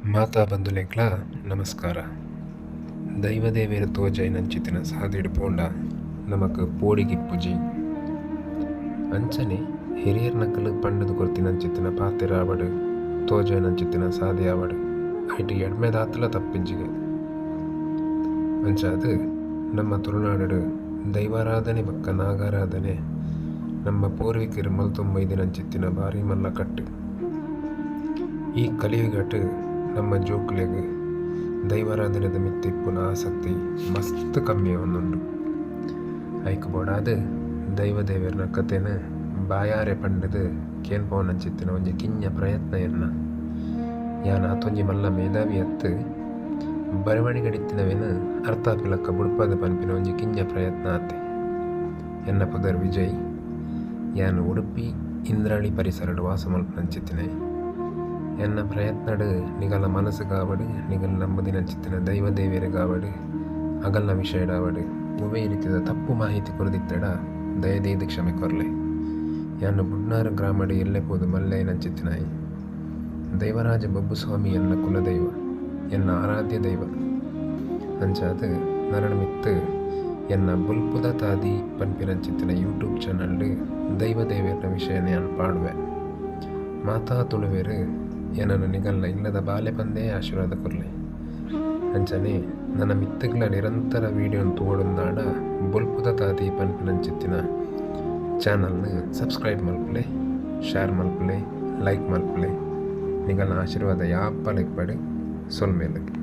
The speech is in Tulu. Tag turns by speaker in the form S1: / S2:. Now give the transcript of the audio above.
S1: ಮಾತಾ ಬಂಧುಲೆಗ್ಲಾ ನಮಸ್ಕಾರ. ದೈವ ದೇವೆರ್ ತೋಜಾಯಿನಂಚಿತ್ತಿನ ಸಾದಿಡ್ ಪೋಂಡ ನಮಕ್ ಪೋಡಿಗೆ ಇಪ್ಪುಜಿ. ಅಂಚನೆ ಹಿರಿಯೆರ್ನಕುಲು ಪಂಡುದ್ ಕೊರ್ತಿನಂಚಿತ್ತಿನ ಪಾತೆರ ಆವಡ್, ತೋಜಾಯಿನಂಚಿತ್ತಿನ ಸಾದಿ ಆವಡ್ ಐಟ್ ಎಡ್ಮೆದಾತ್ಲ ತಪ್ಪಿಜ್ಜಿಗೆ. ಅಂಚಾದ್ ನಮ್ಮ ತುಳುನಾಡುಡ್ ದೈವಾರಾಧನೆ ಬೊಕ್ಕ ನಾಗಾರಾಧನೆ ನಮ್ಮ ಪೂರ್ವಿಕೆರ್ ಮಲ್ತೊಂಬೈದಿನಂಚಿತ್ತಿನ ಬಾರಿ ಮಲ್ಲ ಕಟ್ಟ್. ಈ ಕಲಿಯುಗಟ್ ನಮ್ಮ ಜೋಕುಲೆಗ್ ದೈವಾರಾಧನೆದ ಮಿತ್ತ್ ಇಪ್ಪುನ ಆಸಕ್ತಿ ಮಸ್ತ್ ಕಮ್ಮಿ ಆವೊಂದುಂಡು. ಐಕ್ ಬೋಡಾದ್ ದೈವ ದೇವೆರ್ನ ಕಥೆನ್ ಬಾಯಾರೆ ಪಂಡುದ್ ಕೇನ್ಪಾವುನಂಚಿತ್ತಿನ ಒಂಜಿ ಕಿನ್ಯ ಪ್ರಯತ್ನ ಎನ್ನ. ಯಾನ್ ಆತೊಂಜಿ ಮಲ್ಲ ಮೇಧಾವಿ ಅತ್ತ್. ಬರವಣಿಗೆಡ್ ಇತ್ತಿನವೆನ್ ಅರ್ಥ ಆಪಿಲಕ್ಕ ಬುಡ್ಪಾದ್ ಪನ್ಪಿನ ಒಂಜಿ ಕಿನ್ಯ ಪ್ರಯತ್ನ ಆತೆ. ಎನ್ನ ಪುದರ್ ವಿಜಯ್. ಯಾನ್ ಉಡುಪಿ ಇಂದ್ರಾಳಿ ಪರಿಸರಡ್ ವಾಸ ಮಲ್ಪುನಂಚಿತ್ತಿನಾಯೆ. ಎನ್ನ ಪ್ರಯತ್ನಡ್ ನಿಗಲ್ನ ಮನಸ್ಸ್ಗಾವಡ್, ನಿಗಲ್ ನಂಬುದಿನಂಚಿತ್ತಿನ ದೈವ ದೇವೆರೆಗಾವಡ್, ಅಗಲ್ನ ವಿಷಯಡಾವಡ್ ಒವ್ವೇ ರೀತಿದ ತಪ್ಪು ಮಾಹಿತಿ ಕೊರ್ದಿತ್ತೆಡ ದಯದೀದ್ ಕ್ಷಮೆ ಕೊರ್ಲೆ. ಯಾನ್ ಬುಡ್ನಾರ್ ಗ್ರಾಮಡ್ ಎಲ್ಲೆ ಪೋದು ಮಲ್ಲೆ ಆಯಿನಂಚಿತ್ತಿನಾಯೆ. ದೈವರಾಜ ಬಬ್ಬುಸ್ವಾಮಿ ಎನ್ನ ಕುಲದೈವ, ಎನ್ನ ಆರಾಧ್ಯ ದೈವ. ಅಂಚಾದ್ ನರನ ಮಿತ್ತ್ ಎನ್ನ ಬೊಲ್ಪುದ ತಾದಿ ಪನ್ಪಿನಂಚಿತ್ತಿನ ಯೂಟ್ಯೂಬ್ ಚಾನಲ್ಡ್ ದೈವ ದೇವೆರ್ನ ವಿಷಯನ್ ಯಾನ್ ಪಾಡುವೆ. ಮಾತಾ ತುಳುವೆರ್ ಎನನ್ ನಿಗಲ್ನ ಇಲ್ಲದ ಬಾಲೆ ಪಂದೇ ಆಶೀರ್ವಾದ ಕೊರ್ಲೆ. ಅಂಚನೆ ನನ ಮಿತ್ತ್ಗ್ಲ ನಿರಂತರ ವೀಡಿಯೋನ್ ತೂವೊಡುಂದಾಂಡ ಬೊಲ್ಪುದ ತಾದಿ ಪನ್ಪಿನಂಚಿತ್ತಿನ ಚಾನಲ್ನ್ ಸಬ್ಸ್ಕ್ರೈಬ್ ಮಲ್ಪುಲೆ, ಶೇರ್ ಮಲ್ಪುಲೆ, ಲೈಕ್ ಮಲ್ಪುಲೆ. ನಿಗಲ್ನ ಆಶೀರ್ವಾದ ಯಾಪಲ ಇಪ್ಪಡ್. ಸೊಲ್ಮೆಲು.